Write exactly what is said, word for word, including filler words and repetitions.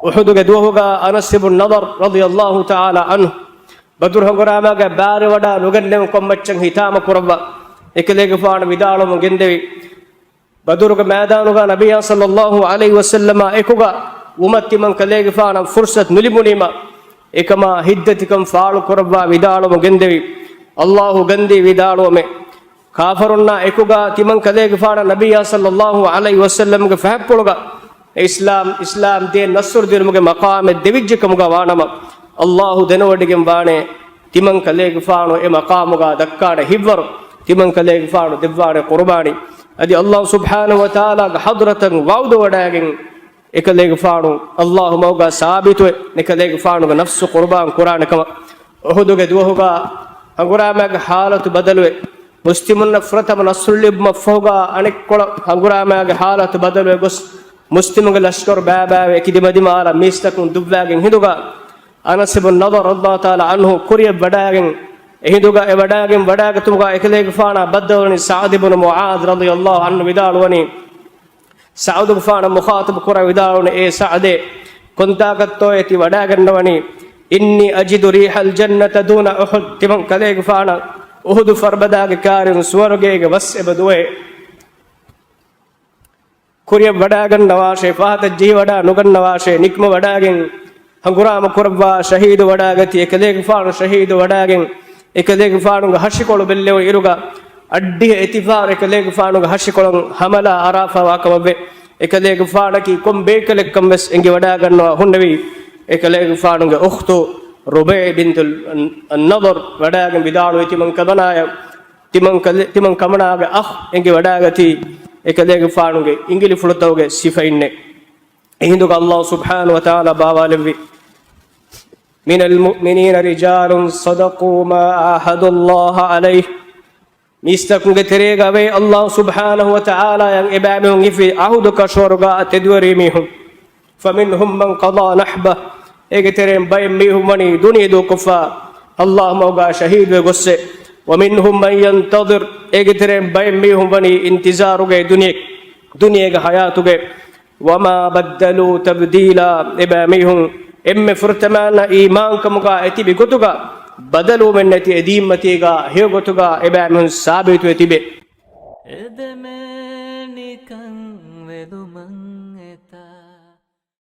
އުޙުދުގެ ދުވަހުގަ އަނަސް އިބްނު ނަޟަރު ރަޟިޔަﷲ ތަޢާލާ ޢަންހު ބަދުރު ހަނގުރާމާގަ ބާރެވަޑާ ނުގެންނެވުން ކޮންމައްޗަށް ހިތާމަ ކުރައްވާ އެކަލޭގެފާނު ވިދާޅުވަމުން ގެންދެވި. ބަދުރުގެ މައިދާނުގަ ނަބިއްޔާ ޞައްލަﷲ ޢަލައިހި ވަސައްލަމާ އެކުގަ ވުމަށް ތިމަން ކަލޭގެފާނަށް ފުރުޞަތު ނުލިބުނީމަ، އެކަމާ ހިތްދަތިކަން ފާޅު ކުރައްވާ ވިދާޅުވަމުން ގެންދެވި. ﷲ ގަންދީ ވިދާޅުވަމެ. ކާފަރުންނާ އެކުގަ ތިމަން ކަލޭގެފާނަށް ނަބިއްޔާ ޞައްލަﷲ ޢަލައިހި ވަސައްލަމްގެ ފަހަތްޕުޅުގަ އިސްލާމް، އިސްލާމް ދީން ނަޞްރު ދިނުމުގެ މަޤާމެއް ދެވިއްޖެ ކަމުގަ ވާނަމަ، ﷲ ދެނެވޮޑިގެން ވާނެ، ތިމަން ކަލޭގެފާނު އެ މަޤާމުގަ ދައްކާނެ ހިތްވަރު، ތިމަން ކަލޭގެފާނު ދެއްވާނެ ޤުރުބާނީ. އަދި ﷲ ސުބްޙާނަހޫ ވަތަޢާލާގެ ޙަޟްރަތަށް ވަޢުދު ވަޑައިގެން، އެކަލޭގެފާނު ﷲ މަގުގަ ސާބިތުވެ، އެކަލޭގެފާނުގެ ނަފްސު ޤުރުބާން ކުރާނެ ކަމަށް. އުޙުދުގެ ދުވަހުގަ ހަނގުރާމާގެ ޙާލަތު ބަދަލުވެ، މުސްލިމުންނަށް ފުރަތަމަ ނަޞްރު ލިބުމަށްފަހުގަ އަނެއްކޮޅަށް ހަނގުރާމާގެ ޙާލަތު ބަދަލުވެ ގޮސް، މުސްލިމުންގެ ލަޝްކަރު ބައިބައިވެ އެކިދިމަދިމާލަށް މީސްތަކުން ދުއްވާގެން ހިނދުގަ، އަނަސް އިބްނު ނަޟަރު ރަޟިޔަﷲ ތަޢާލާ ޢަންހު ކުރިޔަށް ވަޑައިގެން، އެ ހިނދުގަ އެ ވަޑައިގެން ވަޑައިގަތުމުގަ އެކަލޭގެފާނާ ބައްދަލުވަނީ ސަޢްދު ބުނު މުޢާޛް ރަޟިޔަﷲ ޢަންހު ވިދާޅުވަނީ، ސަޢުދުގެފާނަށް މުޚާޠަބު ކުރާ ވިދާޅުވަނީ، އޭ ސަޢްދޭ، ކޮންތާކަށްތޯއޭ ތި ވަޑައިގަންނަވަނީ؟ إني أجد ريح الجنة دون أحد. ތިމަން ކަލޭގެފާނަށް އުޙުދު ފަރުބަދާގެ ކާރިން ސުވަރުގޭގެ ވަސް އެބަ ދުވޭ. ކުރިޔަށް ވަޑައިގަންނަވާށޭ، ފަހަތަށް ޖެހިވަޑައި ނުގަންނަވާށޭ، ނިކުމެ ވަޑައިގެން ހަނގުރާމަ ކުރައްވާ، ޝަހީދު ވަޑައިގަތީ، އެކަލޭގެފާނު ޝަހީދު ވަޑައިގެން، އެކަލޭގެފާނުގެ ހަށިކޮޅު ބެއްލެވުނު އިރުގަ، އައްޑިހަ އެތިފާރު އެކަލޭގެފާނުގެ ހަށިކޮޅުން ހަމަލާ އަރާފަވާ ކަމަށްވެ، އެކަލޭގެފާނަކީ ކޮން ބޭކަލެއްކަން ވެސް އެނގި ވަޑައިގަންނަވާ ހުންނެވީ، އެކަލޭގެފާނުގެ އުޚްތު ރުބައި ބިންތު ނަޟަރު ވަޑައިގެން ވިދާޅުވި ތިމަން ކަމަނާޔަށް، ތިމަން ކަލެ-، ތިމަން ކަމަނާގެ އަޚް އެނގި ވަޑައިގަތީ، އެކަލޭގެފާނުގެ އިނގިލިފުޅުތަކުގެ ސިފައިންނޭ. އެހިނދުގަ ﷲ ސުބްޙާނަހޫ ވަތަޢާލާ ބާވާލެއްވި، من المؤمنين رجال صدقوا ما عاهدوا الله عليه. މީސްތަކުންގެ ތެރޭގަ ވޭ ﷲ ސުބްޙާނަހޫ ވަތަޢާލާއަށް އެބައިމީހުން ހިފި އަހުދު ކަށަވަރުގަ ތެދުވެރި މީހުން. فمنهم من قضى نحبه، އޭގެ ތެރެއިން ބައެއް މީހުން ވަނީ ދުނިޔެ ދޫކޮށްފަ ﷲ މަގުގަ ޝަހީދުވެ ގޮއްސެ. ومنهم من ينتظر، އޭގެ ތެރެއިން ބައެއް މީހުން ވަނީ އިންތިޒާރުގައި ދުނިޔެ، ދުނިޔޭގެ ޙަޔާތުގައި. وما بدلوا تبديلا، އެބައިމީހުން އެންމެ ފުރަތަމައިންނަށް އީމާންކަމުގަ އެތިބި ގޮތުގަ ބަދަލުވުމެއް ނެތި އެދީންމަތީގަ ހެޔޮ ގޮތުގަ އެބައިމީހުން ސާބިތުވެ ތިބޭ. އެދެމޭނިކަން ވެލުމަށް